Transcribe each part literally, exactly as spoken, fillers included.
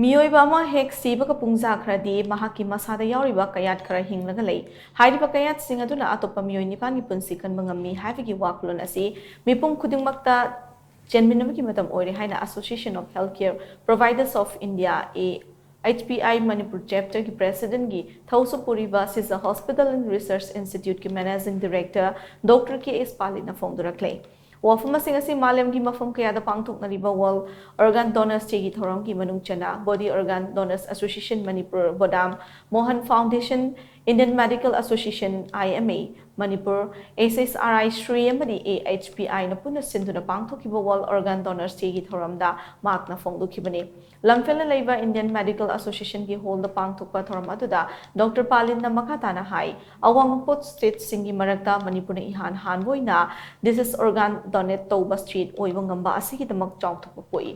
ꯃꯤꯑꯣꯏꯕ ꯑꯃ ꯍꯦꯛ ꯁꯤꯕꯒ ꯄꯨꯡꯖꯥ ꯈꯔꯗꯤ ꯃꯍꯥꯛꯀꯤ ꯃꯁꯥꯗ ꯌꯥꯎꯔꯤꯕ ꯀꯌꯥꯠ ꯈꯔ ꯍꯤꯡꯂꯒ ꯂꯩ꯫ ꯍꯥꯏꯔꯤꯕ ꯀꯌꯥꯠꯁꯤꯡ ꯑꯗꯨꯅ ꯑꯇꯣꯞꯄ ꯃꯤꯑꯣꯏ ꯅꯤꯄꯥꯟꯒꯤ ꯄꯨꯟꯁꯤ ꯀꯟꯕ ꯉꯝꯃꯤ ꯍꯥꯏꯕꯒꯤ ꯋꯥꯈꯜꯂꯣꯟ ꯑꯁꯤ ꯃꯤꯄꯨꯝ ꯈꯨꯗꯤꯡꯃꯛꯇ ꯆꯦꯟꯃꯤꯟꯅꯕꯒꯤ ꯃꯇꯝ ꯑꯣꯏꯔꯦ ꯍꯥꯏꯅ Association of Healthcare Providers of India, A H P I, Manipur ꯆꯦꯞꯇꯔꯒꯤ ꯄ꯭ꯔꯦꯁꯤꯗꯦꯟꯒꯤ ꯊꯧꯁꯨ ꯄꯨꯔꯤꯕ ꯁꯤꯖ ꯍꯣꯁꯄꯤꯇꯥꯜ ꯑꯦꯟ ꯔꯤꯁꯔꯆ ꯏꯟꯁꯇꯤꯇ꯭ꯌꯨꯠꯀꯤ managing director doctor K S ꯄꯥꯂꯤꯟꯅ ꯐꯣꯡꯗꯣꯔꯛꯂꯦ꯫ ꯋꯥꯐꯝꯁꯤꯡ ꯑꯁꯤ ꯃꯥꯂꯦꯝꯒꯤ ꯃꯐꯝ ꯀꯌꯥꯗ ꯄꯥꯡꯊꯣꯛꯅꯔꯤꯕ World Organ Donors Day ꯒꯤ ꯊꯧꯔꯝꯒꯤ ꯃꯅꯨꯡ ꯆꯟꯅ Body Organ Donors Association Manipur, ꯕꯣꯗꯥꯝ, Mohan Foundation, Indian Medical Association, I M A, Manipur, S S R I Shri ꯑꯃꯗꯤ A H P I ꯅ ꯄꯨꯟꯅ ꯁꯤꯟꯗꯨꯅ ꯄꯥꯡꯊꯣꯛꯈꯤꯕ World Organ Donors Day ꯒꯤ ꯊꯧꯔꯝꯗ ꯃꯍꯥꯛꯅ ꯐꯣꯡꯗꯣꯛꯈꯤꯕꯅꯤ꯫ ꯂꯝꯐꯦꯜꯗ ꯂꯩꯕ Indian Medical Association ꯒꯤ ꯍꯣꯜꯗ ꯄꯥꯡꯊꯣꯛꯄ ꯊꯧꯔꯝ ꯑꯗꯨꯗ ꯗꯣꯛꯇꯔ ꯄꯥꯂꯤꯟꯅ ꯃꯈꯥ ꯇꯥꯅ ꯍꯥꯏ, ꯑꯋꯥꯡ ꯅꯣꯡꯄꯣꯛ ꯁ꯭ꯇꯦꯠꯁꯤꯡꯒꯤ ꯃꯔꯛꯇ ꯃꯅꯤꯄꯨꯔꯅ ꯏꯍꯥꯟ ꯍꯥꯟꯕ ꯑꯣꯏꯅ disease organ donate ꯇꯧꯕ ꯁ꯭ꯇꯦꯠ ꯑꯣꯏꯕ ꯉꯝꯕ ꯑꯁꯤꯒꯤꯗꯃꯛ ꯆꯥꯎꯊꯣꯛꯄ ꯄꯣꯛꯏ꯫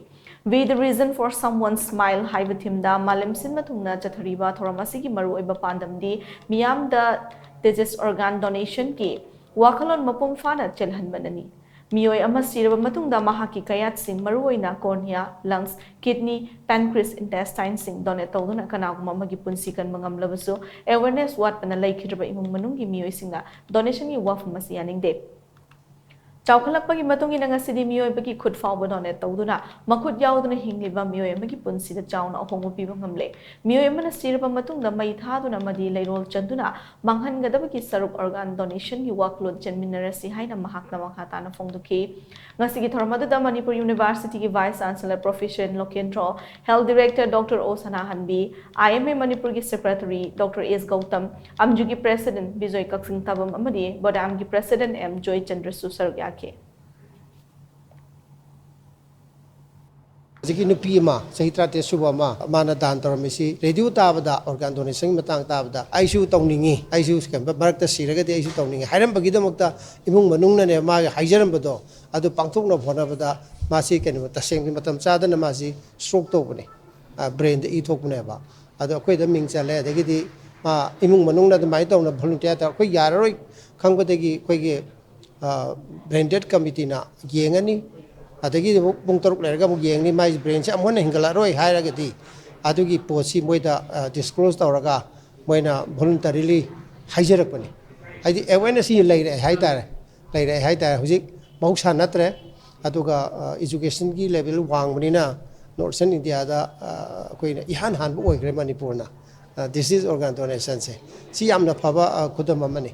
Be the reason for someone's smile ꯍꯥꯏꯕ ꯊꯤꯝꯗ ꯃꯥꯂꯦꯝ ꯁꯤꯟꯕ ꯊꯨꯡꯅ ꯆꯠꯊꯔꯤꯕ ꯊꯧꯔꯝ ꯑꯁꯤꯒꯤ ꯃꯔꯨꯑꯣꯏꯕ ꯄꯥꯟꯗꯝꯗꯤ ꯃꯤꯌꯥꯝꯗ disease organ donation ꯒꯤ ꯋꯥꯈꯜꯂꯣꯟ ꯃꯄꯨꯡ ꯐꯥꯅ ꯆꯦꯜꯍꯟꯕꯅꯅꯤ꯫ ꯃꯤꯑꯣꯏ ꯑꯃ ꯁꯤꯔꯕ ꯃꯇꯨꯡꯗ ꯃꯍꯥꯛꯀꯤ ꯀꯌꯥꯠꯁꯤꯡ, ꯃꯔꯨꯑꯣꯏꯅ cornea, lungs, kidney, pancreas, intestine ꯁꯤꯡ donate ꯇꯧꯗꯨꯅ ꯀꯅꯥꯒꯨꯝꯕ ꯑꯃꯒꯤ ꯄꯨꯟꯁꯤ ꯀꯟꯕ ꯉꯝꯂꯕꯁꯨ, awareness ꯋꯥꯠꯄꯅ ꯂꯩꯈꯤꯗ꯭ꯔꯕ ꯏꯃꯨꯡ ꯃꯅꯨꯡꯒꯤ ꯃꯤꯑꯣꯏꯁꯤꯡꯅ donation ꯒꯤ ꯋꯥꯐꯝ ꯑꯁꯤ ꯌꯥꯅꯤꯡꯗꯦ꯫ ꯆꯥꯎꯈꯠꯂꯛꯄꯒꯤ ꯃꯇꯨꯡ ꯏꯟꯅ ꯉꯁꯤꯗꯤ ꯃꯤꯑꯣꯏꯕꯒꯤ ꯈꯨꯠ ꯐꯥꯎꯕ donate ꯇꯧꯗꯨꯅ ꯃꯈꯨꯠ ꯌꯥꯎꯗꯅ ꯍꯤꯡꯂꯤꯕ ꯃꯤꯑꯣꯏ ꯑꯃꯒꯤ ꯄꯨꯟꯁꯤꯗ ꯆꯥꯎꯅ ꯑꯍꯣꯡꯕ ꯄꯤꯕ ꯉꯝꯂꯦ꯫ ꯃꯤꯑꯣꯏ ꯑꯃꯅ ꯁꯤꯔꯕ ꯃꯇꯨꯡꯗ ꯃꯩ ꯊꯥꯗꯨꯅ ꯑꯃꯗꯤ ꯂꯩꯔꯣꯜ ꯆꯟꯗꯨꯅ ꯃꯥꯡꯍꯟꯒꯗꯕꯒꯤ ꯁꯔꯨꯛ organ donation ꯒꯤ ꯋꯥꯈꯜꯂꯣꯟ ꯆꯦꯟꯃꯤꯟꯅꯔꯁꯤ ꯍꯥꯏꯅ ꯃꯍꯥꯛꯅ ꯃꯈꯥ ꯇꯥꯅ ꯐꯣꯡꯗꯣꯛꯈꯤ꯫ ꯉꯁꯤꯒꯤ ꯊꯧꯔꯝ ꯑꯗꯨꯗ ꯃꯅꯤꯄꯨꯔ University ꯒꯤ Vice Chancellor Professor ꯂꯣꯀꯦꯟꯗ꯭ꯔꯣ, Health Director ꯗꯣꯛꯇꯔ ꯑꯣ ꯁꯅꯥꯍꯟꯕꯤ, I M A ꯃꯅꯤꯄꯨꯔꯒꯤ Secretary ꯗꯣꯛꯇꯔ ꯑꯦꯁ ꯒꯧꯇꯝ, ꯑꯝꯖꯨꯒꯤ President ꯕꯤꯖꯣꯏ ꯀꯛꯆꯤꯡ ꯇꯥꯕꯝ ꯑꯃꯗꯤ ꯕꯣꯗꯥꯝꯒꯤ President ꯑꯦꯝ ꯖꯣꯏꯆꯟꯗ꯭ꯔꯁꯨ ꯁꯔꯨꯛ ꯌꯥꯈꯤ꯫ ꯍꯧꯖꯤꯛꯀꯤ ꯅꯨꯄꯤ ꯑꯃ, ꯆꯍꯤ ꯇꯔꯥꯇꯔꯦꯠ ꯁꯨꯕ ꯑꯃ, ꯃꯥꯅ ꯗꯥꯟ ꯇꯧꯔꯝꯃꯤꯁꯤ, ꯔꯦꯗꯤꯑꯣ ꯇꯥꯕꯗ, organ donation ꯒꯤ ꯃꯇꯥꯡ ꯇꯥꯕꯗ, "ꯑꯩꯁꯨ ꯇꯧꯅꯤꯡꯉꯤ, ꯑꯩꯁꯨ ꯀꯩꯒꯨꯝꯕ ꯃꯔꯛꯇ ꯁꯤꯔꯒꯗꯤ ꯑꯩꯁꯨ ꯇꯧꯅꯤꯡꯉꯤ" ꯍꯥꯏꯔꯝꯕꯒꯤꯗꯃꯛꯇ ꯏꯃꯨꯡ ꯃꯅꯨꯡꯅꯅꯦ ꯃꯥꯒꯤ ꯍꯥꯏꯖꯔꯝꯕꯗꯣ ꯑꯗꯨ ꯄꯥꯡꯊꯣꯛꯅꯕ ꯍꯣꯠꯅꯕꯗ ꯃꯥꯁꯤ ꯀꯩꯅꯣ, ꯇꯁꯦꯡꯅ ꯃꯇꯝ ꯆꯥꯗꯅ ꯃꯥꯁꯤ stroke ꯇꯧꯕꯅꯦ, ꯕ꯭ꯔꯦꯟꯗ ꯏ ꯊꯣꯛꯄꯅꯦꯕ꯫ ꯑꯗꯣ ꯑꯩꯈꯣꯏꯗ ꯃꯤꯡ ꯆꯜꯂꯦ, ꯑꯗꯒꯤꯗꯤ ꯃꯥ ꯏꯃꯨꯡ ꯃꯅꯨꯡꯅ ꯑꯗꯨꯃꯥꯏꯅ ꯇꯧꯅ volunteer ꯇꯧꯔ, ꯑꯩꯈꯣꯏ ꯌꯥꯔꯔꯣꯏ ꯈꯪꯕꯗꯒꯤ ꯑꯩꯈꯣꯏꯒꯤ ꯕ꯭ꯔꯦꯟ ꯗꯦꯠ ꯀꯃꯤꯇꯤꯅ ꯌꯦꯡꯉꯅꯤ꯫ ꯑꯗꯒꯤ ꯑꯃꯨꯛ ꯄꯨꯡ ꯇꯔꯨꯛ ꯂꯩꯔꯒ ꯑꯃꯨꯛ ꯌꯦꯡꯅꯤ, ꯃꯥꯏ ꯕ꯭ꯔꯦꯟꯁꯦ ꯑꯃꯨꯛ ꯍꯟꯅ ꯍꯤꯡꯒꯠꯂꯛꯑꯔꯣꯏ ꯍꯥꯏꯔꯒꯗꯤ ꯑꯗꯨꯒꯤ ꯄꯣꯠꯁꯤ ꯃꯣꯏꯗ ꯗꯤꯁꯀ꯭ꯂꯣꯖ ꯇꯧꯔꯒ ꯃꯣꯏꯅ ꯚꯣꯂꯨꯟꯇꯔꯤꯂꯤ ꯍꯥꯏꯖꯔꯛꯄꯅꯤ꯫ ꯍꯥꯏꯗꯤ ꯑꯦꯋꯦꯔꯅꯦꯁꯁꯤ ꯂꯩꯔꯛꯑꯦ ꯍꯥꯏꯇꯥꯔꯦ, ꯂꯩꯔꯛꯑꯦ ꯍꯥꯏꯇꯥꯔꯦ꯫ ꯍꯧꯖꯤꯛ ꯃꯍꯧꯁꯥ ꯅꯠꯇ꯭ꯔꯦ꯫ ꯑꯗꯨꯒ ꯏꯖꯨꯀꯦꯁꯟꯒꯤ ꯂꯦꯚꯦꯜ ꯋꯥꯡꯕꯅꯤꯅ ꯅꯣꯔꯠ ꯏꯁꯇꯔꯟ ꯏꯟꯗꯤꯌꯥꯗ ꯑꯩꯈꯣꯏꯅ ꯏꯍꯥꯟ ꯍꯥꯟꯕ ꯑꯣꯏꯈ꯭ꯔꯦ ꯃꯅꯤꯄꯨꯔꯅ꯫ ꯗꯤꯁ ꯏꯁ ꯑꯣꯔꯒꯥꯟ ꯗꯣꯅꯦꯁꯟꯁꯦ ꯁꯤ ꯌꯥꯝꯅ ꯐꯕ ꯈꯨꯗꯝ ꯑꯃꯅꯤ꯫